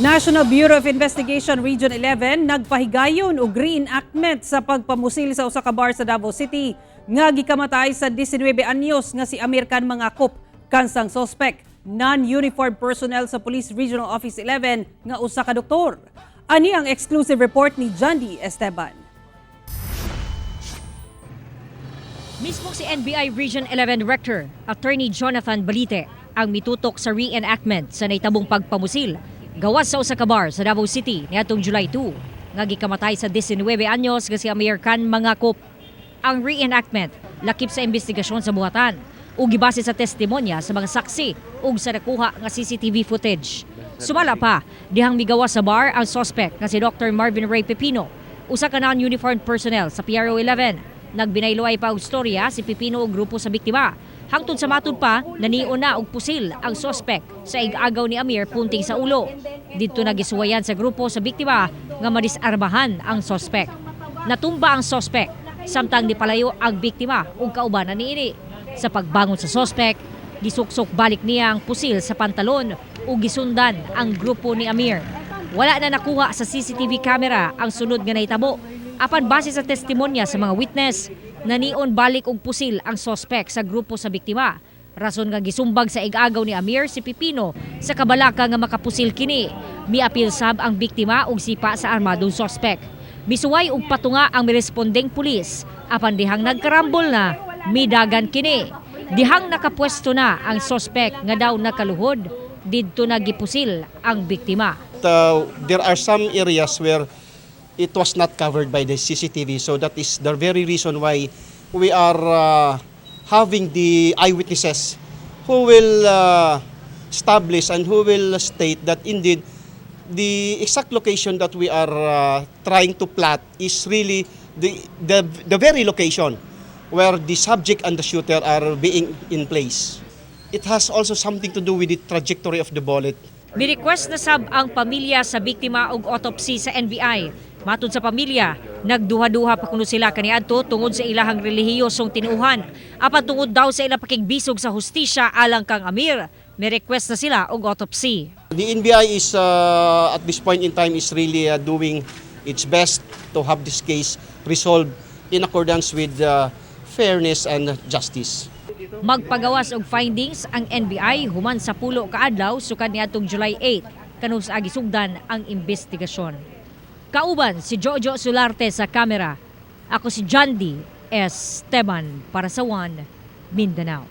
National Bureau of Investigation Region 11 nagpahigayon og reenactment sa pagpamusil sa usa ka bar sa Davao City nga gikamatay sa 19 anyos nga si Amir Khan Mangakop. Kansang suspect, non-uniformed personnel sa Police Regional Office 11 nga usa ka doktor. Ani ang exclusive report ni Jandy Esteban. Mismo si NBI Region 11 Director, Attorney Jonathan Balite, ang mitutok sa reenactment sa naitabong pagpamusil gawas sa usa ka bar sa Davao City niadtong July 2 nga gikamatay sa 19 anyos nga si Amir Khan Mangakop. Ang reenactment lakip sa investigasyon sa buhatan ug gibase sa testimonya sa mga saksi ug sa nakuha nga CCTV footage. Sumala pa, dihang migawas sa bar ang suspect nga si Dr. Marvin Ray Pepino, usa ka non-uniformed personnel sa PRO 11. Nagbinayloay pa og storya si Pepino og grupo sa biktima. Hangtod sa matud pa, nanion na og pusil ang suspect sa igagaw ni Amir punting sa ulo. Didto na gisuwayan sa grupo sa biktima nga madisarmahan ang suspect. Natumba ang suspect samtang nipalayo ang biktima ug kaubanan niini. Sa pagbangon sa suspect, gisuksok balik niya ang pusil sa pantalon ug gisundan ang grupo ni Amir. Wala na nakuha sa CCTV camera ang sunod nga nahitabo. Apan base sa testimonya sa mga witness, nanion balik og pusil ang suspect sa grupo sa biktima. Rason nga gisumbag sa igagaw ni Amir si Pipino sa kabalaka nga makapusil kini. Miapil sab ang biktima og sipa sa armadong suspect. Misuway og patunga ang mirespondeng pulis apan dihang nagkarambol na, midagan kini. Dihang nakapwesto na ang suspect nga daw nakaluhod, didto na gipusil ang biktima. There are some areas where it was not covered by the CCTV. So that is the very reason why we are having the eyewitnesses who will establish and who will state that indeed the exact location that we are trying to plot is really the very location where the subject and the shooter are being in place. It has also something to do with the trajectory of the bullet. Mi-request na sab ang pamilya sa biktima og autopsy sa NBI. Matud sa pamilya, nagduha-duha pa kuno sila kaniadto tungod sa ilahang relihiyosong tinuohan. Apan tungod daw sa ilang pakigbisog sa hustisya alang kang Amir, mi-request na sila og autopsy. The NBI is at this point in time is really doing its best to have this case resolved in accordance with fairness and justice. Magpagawas og findings ang NBI human sa 10 ka adlaw sukad niadtong July 8 kanus-a gisugdan ang investigasyon. Kauban si Jojo Solarte sa kamera. Ako si Jandy Esteban para sa One Mindanao.